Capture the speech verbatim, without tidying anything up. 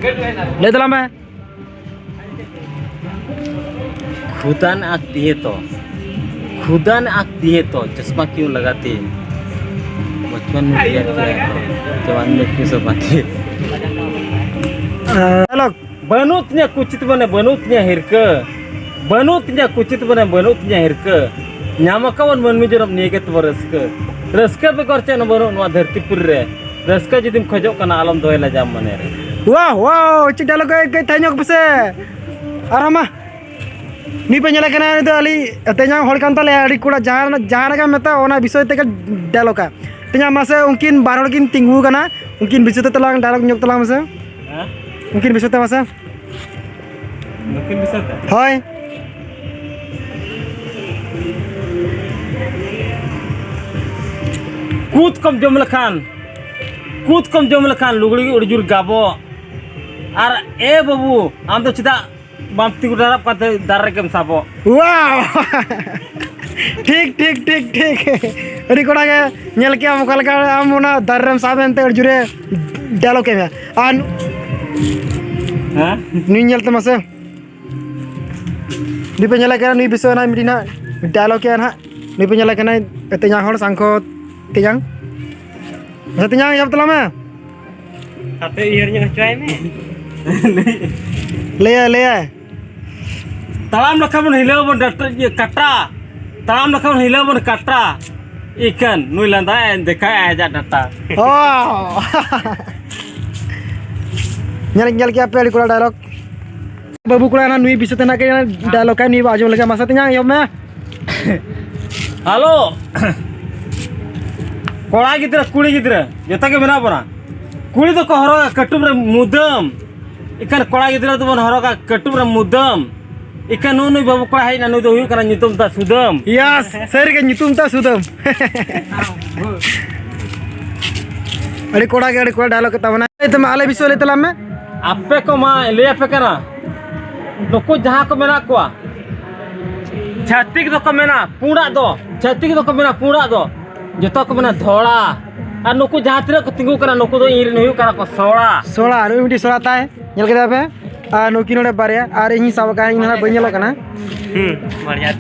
ᱞᱟᱹᱭ ᱛᱟᱞᱟᱝ ᱢᱮ᱾ खुदा ने आँख दिए तो, खुदा ने आँख दिए तो चश्मा क्यों लगाते? बचपन में दिया किया तो जवान में क्यों सब बातें? ᱦᱮᱞᱳ᱾ ᱵᱟᱹᱱᱩᱜ ᱛᱤᱧᱟᱹ ᱠᱩᱪᱤᱛ ᱢᱟᱱᱮ ᱵᱟᱹᱱᱩᱜ ᱛᱤᱧᱟᱹ ᱦᱤᱨᱠᱟᱹ, ᱵᱟᱹᱱᱩᱜ ᱛᱤᱧᱟᱹ ᱠᱩᱪᱤᱛ ᱢᱟᱱᱮ ᱵᱟᱹᱱᱩᱜ ᱛᱤᱧᱟᱹ ᱦᱤᱨᱠᱟᱹ᱾ ᱧᱟᱢ ᱟᱠᱟᱫ ᱵᱚᱱ ᱢᱟᱹᱱᱢᱤ ᱡᱚᱱᱚᱢ ᱱᱤᱭᱟᱹ ᱜᱮ ᱛᱟᱵᱚ ᱨᱟᱹᱥᱠᱟᱹ᱾ ᱨᱟᱹᱥᱠᱟᱹ ᱵᱮᱜᱚᱨ ᱪᱮᱫ ᱦᱚᱸ ᱵᱟᱹᱱᱩᱜ ᱱᱚᱣᱟ ᱫᱷᱟᱹᱨᱛᱤ ᱯᱩᱨᱤ ᱨᱮ᱾ ᱨᱟᱹᱥᱠᱟᱹ ᱡᱩᱫᱤᱢ ᱠᱷᱚᱡᱚᱜ ᱠᱟᱱᱟ ᱟᱞᱚᱢ ᱫᱚᱦᱚᱭ ᱞᱟᱡᱟᱣ ᱢᱚᱱᱮ ᱨᱮ᱾ ᱣᱟᱦ, ᱣᱟᱦ, ᱪᱮᱫ ᱰᱟᱭᱞᱚᱜ ᱮ ᱠᱟᱹᱡ ᱛᱟᱦᱮᱸ ᱧᱚᱜ ᱯᱮᱥᱮ᱾ ᱟᱨ ᱢᱟ, ᱱᱩᱭ ᱯᱮ ᱧᱮᱞᱮ ᱠᱟᱱᱟ, ᱩᱱᱤ ᱫᱚ ᱟᱹᱞᱤᱧ ᱛᱮᱧᱟᱝ ᱦᱚᱲ ᱠᱟᱱ ᱛᱟᱞᱮᱭᱟ᱾ ᱟᱹᱰᱤ ᱠᱚᱲᱟ ᱡᱟᱦᱟᱸ, ᱡᱟᱦᱟᱸ ᱨᱮᱜᱮᱢ ᱢᱮᱛᱟ ᱚᱱᱟ ᱵᱤᱥᱚᱭ ᱛᱮᱜᱮ ᱰᱟᱭᱞᱚᱜᱟ᱾ ᱛᱮᱧᱟᱝ ᱢᱟᱥᱮ, ᱩᱱᱠᱤᱱ ᱵᱟᱨ ᱦᱚᱲ ᱠᱤᱱ ᱛᱤᱸᱜᱩ ᱟᱠᱟᱱᱟ, ᱩᱱᱠᱤᱱ ᱵᱤᱥᱚᱭ ᱛᱮ ᱛᱟᱞᱟᱝ ᱰᱟᱭᱞᱚᱜ ᱧᱚᱜ ᱛᱟᱞᱟᱝ ᱢᱮᱥᱮ᱾ ᱦᱮᱸ? ᱩᱱᱠᱤᱱ ᱵᱤᱥᱚᱭ ᱛᱮ ᱢᱟᱥᱮ᱾ ᱱᱩᱠᱤᱱ ᱵᱤᱥᱚᱭ ᱛᱮ? ᱦᱳᱭ᱾ ᱠᱩᱫ ᱠᱚᱢ ᱡᱚᱢ ᱞᱮᱠᱷᱟᱱ, ᱠᱩᱫ ᱠᱚᱢ ᱡᱚᱢ ᱞᱮᱠᱷᱟᱱ ᱞᱩᱜᱽᱲᱤ ᱟᱹᱰᱤ ᱡᱳᱨ ᱜᱟᱵᱚᱜ᱾ ᱟᱨ ᱮ ᱵᱟᱹᱵᱩ, ᱟᱢ ᱫᱚ ᱪᱮᱫᱟᱜ ᱵᱟᱢ ᱛᱤᱸᱜᱩ ᱰᱟᱨᱟᱵ ᱠᱟᱛᱮ ᱫᱟᱨᱮ ᱨᱮᱜᱮᱢ ᱥᱟᱵᱚᱜ? ᱣᱟᱣ! ᱴᱷᱤᱠ, ᱴᱷᱤᱠ, ᱴᱷᱤᱠ, ᱴᱷᱤᱠ᱾ ᱟᱹᱰᱤ ᱠᱚᱲᱟ ᱜᱮ ᱧᱮᱞ ᱠᱮᱜ ᱟᱢ ᱚᱠᱟ ᱞᱮᱠᱟ ᱟᱢ ᱚᱱᱟ ᱫᱟᱨᱮ ᱨᱮᱢ ᱥᱟᱵ ᱮᱱᱛᱮ ᱟᱹᱰᱤ ᱡᱳᱨᱮ ᱰᱟᱭᱞᱚᱜ ᱮᱢ᱾ ᱟᱨ ᱦᱮᱸ? ᱱᱩᱭ ᱧᱮᱞ ᱛᱟᱢᱟ ᱥᱮ᱾ ᱱᱩᱭ ᱯᱮ ᱧᱮᱞᱮ ᱠᱟᱱᱟ, ᱱᱩᱭ ᱵᱤᱥᱚᱭ ᱱᱟᱜ ᱢᱤᱫᱴᱤᱡ ᱱᱟᱜ ᱰᱟᱭᱞᱚᱜ ᱮ ᱱᱟᱜ᱾ ᱱᱩᱭ ᱯᱮ ᱧᱮᱞᱮ ᱠᱟᱱᱟ, ᱛᱮᱧᱟᱝ ᱦᱚᱲ ᱥᱟᱝᱠᱷᱚ ᱛᱮᱧᱟᱝ᱾ ᱟᱪᱪᱷᱟ, ᱛᱮᱧᱟᱝ ᱮᱦᱚᱵ ᱛᱟᱞᱟᱝ ᱢᱮ᱾ ᱦᱟᱯᱮ ᱩᱭᱦᱟᱹᱨ ᱧᱚᱜ ᱦᱚᱪᱚᱭ ᱢᱮ᱾ ᱞᱟᱹᱭᱟᱭ, ᱞᱟᱹᱭᱟᱭ᱾ ᱛᱟᱲᱟᱢ ᱞᱮᱠᱷᱟᱱ ᱵᱚᱱ ᱦᱤᱞᱟᱹᱣ ᱵᱚᱱ ᱰᱟᱴᱟ, ᱤᱭᱟᱹ, ᱠᱟᱴᱟ᱾ ᱛᱟᱲᱟᱢ ᱞᱮᱠᱷᱟᱱ ᱵᱚᱱ ᱦᱤᱞᱟᱹᱣ ᱵᱚᱱ ᱠᱟᱴᱟ᱾ ᱤᱠᱷᱟᱹᱱ ᱱᱩᱭ ᱞᱟᱸᱫᱟᱭ ᱫᱮᱠᱷᱟᱭ ᱟᱡᱟᱜ ᱰᱟᱴᱟ᱾ ᱚ᱾ ᱧᱮᱞ, ᱧᱮᱞ ᱠᱮᱜᱼᱟ ᱯᱮ ᱟᱹᱰᱤ ᱠᱚᱲᱟ ᱰᱟᱭᱞᱚᱜ᱾ ᱵᱟᱹᱵᱩ ᱠᱚᱲᱟ ᱱᱟᱜ ᱱᱩᱭ ᱵᱤᱥᱚᱭ ᱛᱮ ᱱᱟᱜ ᱰᱟᱭᱞᱚᱜ ᱠᱟᱱ ᱱᱩᱭ ᱵᱚ ᱟᱸᱡᱚᱢ ᱞᱮᱜᱮ᱾ ᱢᱟᱥᱮ ᱛᱮᱧᱟᱝ ᱮᱦᱚᱵ ᱢᱮ᱾ ᱦᱮᱞᱳ᱾ ᱠᱚᱲᱟ ᱜᱤᱫᱽᱨᱟᱹ, ᱠᱩᱲᱤ ᱜᱤᱫᱽᱨᱟᱹ, ᱡᱚᱛᱚ ᱜᱮ ᱢᱮᱱᱟᱜ ᱵᱚᱱᱟ᱾ ᱠᱩᱲᱤ ᱫᱚᱠᱚ ᱦᱚᱨᱚᱜᱟ ᱠᱟᱹᱴᱩᱵ ᱨᱮ ᱢᱩᱫᱟᱹᱢ, ᱤᱠᱷᱟᱹᱱ ᱠᱚᱲᱟ ᱜᱤᱫᱽᱨᱟᱹ ᱫᱚᱵᱚᱱ ᱦᱚᱨᱚᱜᱟ ᱠᱟᱹᱴᱩᱵ ᱨᱮ ᱢᱩᱫᱟᱹᱢ᱾ ᱤᱠᱷᱟᱹᱱ ᱱᱩᱜᱼᱩ ᱱᱩᱭ ᱵᱟᱹᱵᱩ ᱠᱚᱲᱟ ᱦᱮᱡ ᱮᱱᱟ, ᱱᱩᱭ ᱫᱚ ᱦᱩᱭᱩᱜ ᱠᱟᱱᱟ ᱧᱩᱛᱩᱢ ᱛᱟᱭ ᱥᱩᱫᱟᱹᱢ᱾ ᱭᱟᱥ, ᱥᱟᱹᱨᱤ ᱜᱮ ᱧᱩᱛᱩᱢ ᱛᱟᱭ ᱥᱩᱫᱟᱹᱢ᱾ ᱟᱹᱰᱤ ᱠᱚᱲᱟ ᱜᱮ, ᱟᱹᱰᱤ ᱠᱚᱲᱟ ᱰᱟᱭᱞᱚᱜ ᱠᱮᱫ ᱛᱟᱵᱚᱱᱟ᱾ ᱞᱟᱹᱭ ᱛᱟᱢᱟ, ᱟᱞᱮ ᱵᱤᱥᱚᱭ ᱞᱟᱹᱭ ᱛᱟᱞᱟᱝ ᱢᱮ᱾ ᱟᱯᱮ ᱠᱚ ᱢᱟ ᱞᱟᱹᱭ ᱟᱯᱮ ᱠᱟᱱᱟ, ᱱᱩᱠᱩ ᱡᱟᱦᱟᱸ ᱠᱚ ᱢᱮᱱᱟᱜ ᱠᱚᱣᱟ, ᱪᱷᱟᱹᱛᱤᱠ ᱫᱚᱠᱚ ᱢᱮᱱᱟ ᱯᱩᱸᱰᱟᱜ ᱫᱚ, ᱪᱷᱟᱹᱛᱤᱠ ᱫᱚᱠᱚ ᱢᱮᱱᱟ ᱯᱩᱸᱰᱟᱜ ᱫᱚ, ᱡᱚᱛᱚ ᱠᱚ ᱢᱮᱱᱟ ᱫᱷᱚᱲᱟ᱾ ᱟᱨ ᱱᱩᱠᱩ ᱡᱟᱦᱟᱸ ᱛᱤᱱᱟᱹᱜ ᱠᱚ ᱛᱤᱸᱜᱩ ᱠᱟᱱᱟ, ᱱᱩᱠᱩ ᱫᱚ ᱤᱧ ᱨᱮᱱ ᱦᱩᱭᱩᱜ ᱠᱟᱱᱟ ᱠᱚ ᱥᱚᱲᱟ᱾ ᱥᱚᱲᱟ, ᱱᱩᱭ ᱢᱤᱫᱴᱤᱡ ᱥᱚᱲᱟ ᱛᱟᱭ, ᱧᱮᱞ ᱠᱮᱫᱟ ᱯᱮ? ᱟᱨ ᱱᱩᱠᱤᱱ ᱱᱚᱰᱮ ᱵᱟᱨᱭᱟ, ᱟᱨ ᱤᱧ ᱥᱟᱵ ᱟᱠᱟᱫ, ᱤᱧ ᱫᱚ ᱦᱟᱸᱜ ᱵᱟᱹᱧ ᱧᱮᱞᱚᱜ ᱠᱟᱱᱟ᱾ ᱦᱩᱸ, ᱵᱟᱲᱤᱭᱟ᱾